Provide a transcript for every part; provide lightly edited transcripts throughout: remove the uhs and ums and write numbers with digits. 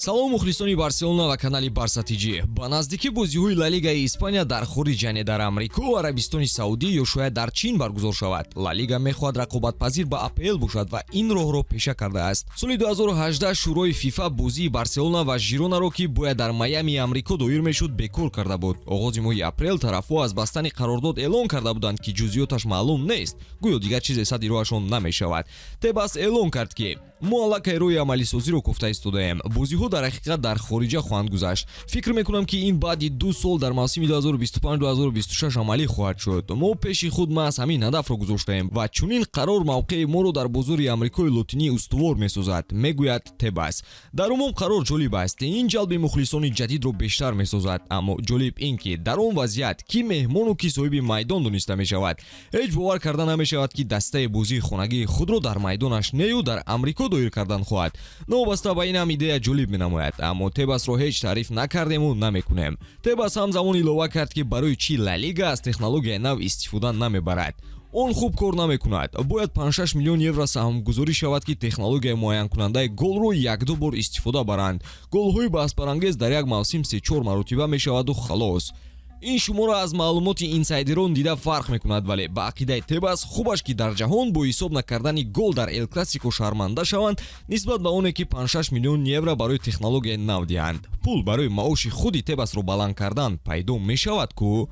Салом, мухлисони Барселона ва канали Барса ТЖ. Ба наздикӣ бозиҳои Ла Лигаи Испания дар хориҷ, яъне дар Амрико, Арабистони Саудӣ ё шояд дар Чин баргузор шавад. Ла Лига мехоҳад рақобатпазир ба АПЛ бошад ва ин роҳро пеша кардааст. Соли 2018 шӯрои ФИФА бозии Барселона ва Жиронаро, ки бояд дар Майамии Амрико доир мешуд, бекор карда буд. Оғози моҳи апрел тарафҳо аз бастани қарордод эълон карда буданд, ки ҷузъиёташ маълум нест, гӯё дигар чизе садди роҳашон намешавад. Тебас эълон кард, ки мо аллакай роҳи амалисозиро кофта истодаем, бозиҳо дар ҳақиқат дар хориҷа хоҳанд гузашт. Фикр мекунам, ки ин баъди 2 сол, дар мавсими 2025-2026 амалӣ хоҳад шуд. Мо пеши худ маҳз ҳамин ҳадафро гузоштаем ва чунин қарор мавқеи моро дар бозори Амрикои Лотинӣ устувор месозад, мегӯяд Тебас. Дар умум қарор ҷолиб аст, ин ҷалби мухлисони ҷадидро бештар месозад. Аммо ҷолиб ин ки дар он вазъият ки меҳмону ки соҳиби майдон дониста мешавад? Ҳеҷ бовар карда намешавад, ки дастаи бозии хонагии худро дар майдонаш нею дар Амрико доир кардан хоҳад. Новобаста ба ин ҳам идея ҷолиб менамояд, аммо Тебасро ҳеҷ таъриф накардему намекунем. Тебас ҳамзамон илова кард, ки барои чӣ Ла Лига аз технологияи нав истифода намебарад? Он хуб кор намекунад. Бояд 5-6 миллион евро саҳмгузорӣ шавад, ки технологияи муайянкунандаи голро якду бор истифода баранд. Голҳои баҳсбарангез дар як мавсим се-чор маротиба мешаваду халос. Ин шуморо аз маълумоти инсайдерон дида фарқ мекунад, вале ба ақидаи Тебас хубаш, ки дар ҷаҳон бо ҳисоб накардани гол дар Эл Классико шарманда шаванд, нисбат ба оне ки 5-6 миллион евро барои технологияи нав диҳанд. Пул барои маоши худи Тебасро баланд кардан пайдо мешавад ку.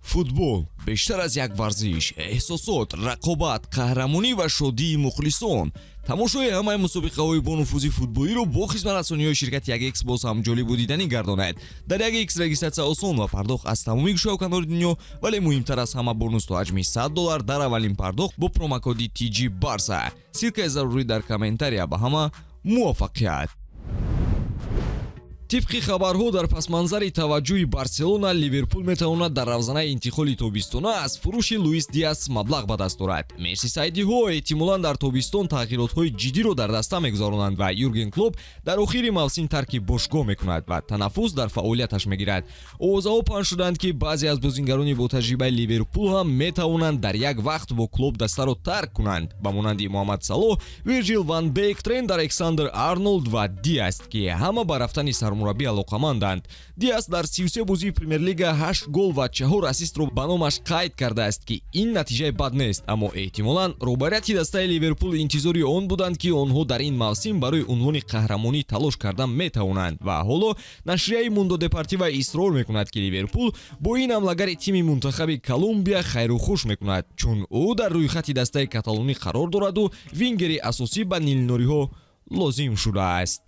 Футбол бештар аз як варзиш: эҳсосот, рақобат, қаҳрамонӣ ва шодии мухлисон. Тамошои ҳамаи мусобиқаҳои бонуфузи футболиро бо хизматрасониҳои ширкати 1X боз ҳам ҷолибу диданӣ гардонад. Дар 1X регистратсия осон ва пардохт аз тамоми гӯшаву канори дунё, вале муҳимтар аз ҳама, бонус то ҳаҷми 100 доллар дар аввалин пардохт бо промокоди TG Барса. Ссылкаи зарурӣ дар комментария. Ба ҳама муваффақият! Тибқи хабарҳо, дар пасманзари таваҷҷӯҳи Барселона, Ливерпул метавонад дар равзанаи интиқоли тобистона аз фурӯши Луис Диас маблағ ба даст орад. Мерсисайдиҳо эҳтимолан дар тобистон тағйиротҳои ҷиддиро дар даста мегузаронанд ва Юрген Клоп дар охири мавсим тарки бошгоҳ мекунад ва танаффус дар фаъолияташ мегирад. Овозаҳо паҳн шуданд, ки баъзе аз бозингарони ботаҷрибаи Ливерпул ҳам метавонанд дар як вақт бо Клоп дастаро тарк кунанд, ба монанди Муҳаммад Салоҳ, Вирҷил ван Дейк, Трент Александр Арнолд ва Диас, ки ҳама ба рафтани сармураббӣ алоқаманданд. Диас дар 33 бозии Премер-лига 8 гол ва 4 ассистро ба номаш қайд кардааст, ки ин натиҷаи бад нест, аммо эҳтимолан роҳбарияти дастаи Ливерпул интизори он буданд, ки онҳо дар ин мавсим барои унвони қаҳрамонӣ талош кардан метавонанд. Ва ҳоло нашрияи Мундо Депортиво исрор мекунад, ки Ливерпул бо ин ҳамлагари тими мунтахаби Колумбия хайру хуш мекунад, чун ӯ дар рӯйхати дастаи каталонӣ қарор дораду вингери асосӣ ба нилнориҳо лозим шудааст.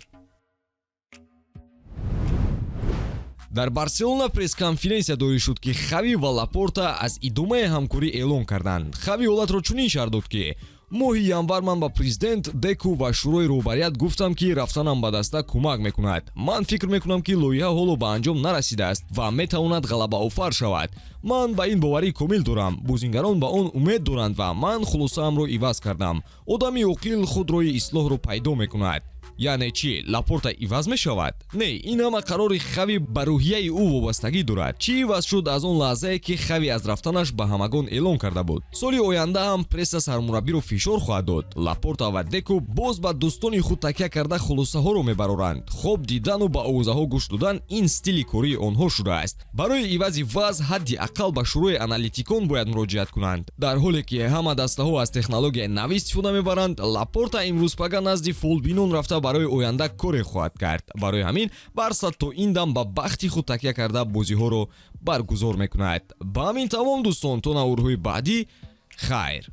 Дар Барселона пресс-конференсия доир шуд, ки Хави ва Лапорта аз идомаи ҳамкорӣ эълон карданд. Хави ҳолатро чунин шарҳ дод, ки моҳи январ ман ба президент Деку ва шӯрои роҳбарият гуфтам, ки рафтанам ба даста кӯмак мекунад. Ман фикр мекунам, ки лоиҳа ҳоло ба анҷом нарасидааст ва метавонад ғалабаофар шавад. Ман ба ин боварии комил дорам, бозингарон ба он умед доранд ва ман хулосаамро иваз кардам. Одами оқил худ роҳи ислоҳро пайдо мекунад. Яъне чӣ, Лапорта иваз мешавад? Не, ин ҳама қарори Хави ба рӯҳияи ӯ вобастагӣ дорад. Чӣ иваз шуд аз он лаҳзае, ки Хави аз рафтанаш ба ҳамагон эълон карда буд? Соли оянда ҳам пресса сармураббиро фишор хоҳад дод. Лапорта ва Деку боз ба дӯстони худ такя карда хулосаҳоро мебароранд. Хоб дидану ба овозаҳо гӯш додан ин стили кории онҳо шудааст. Барои ивази вазъ ҳадди ақал ба шӯрои аналитикон бояд муроҷиат кунанд. Дар ҳоле ки ҳама дастаҳо аз технологияи нав истифода мебаранд, Лапорта имрӯзпага назди фолбинон рафта барои оянда коре хоҳад кард. Барои ҳамин Барса то ин дам ба бахти худ такя карда бозиҳоро баргузор мекунад. Ба ҳамин тамом, дӯстон, то наворҳои баъдӣ, хайр.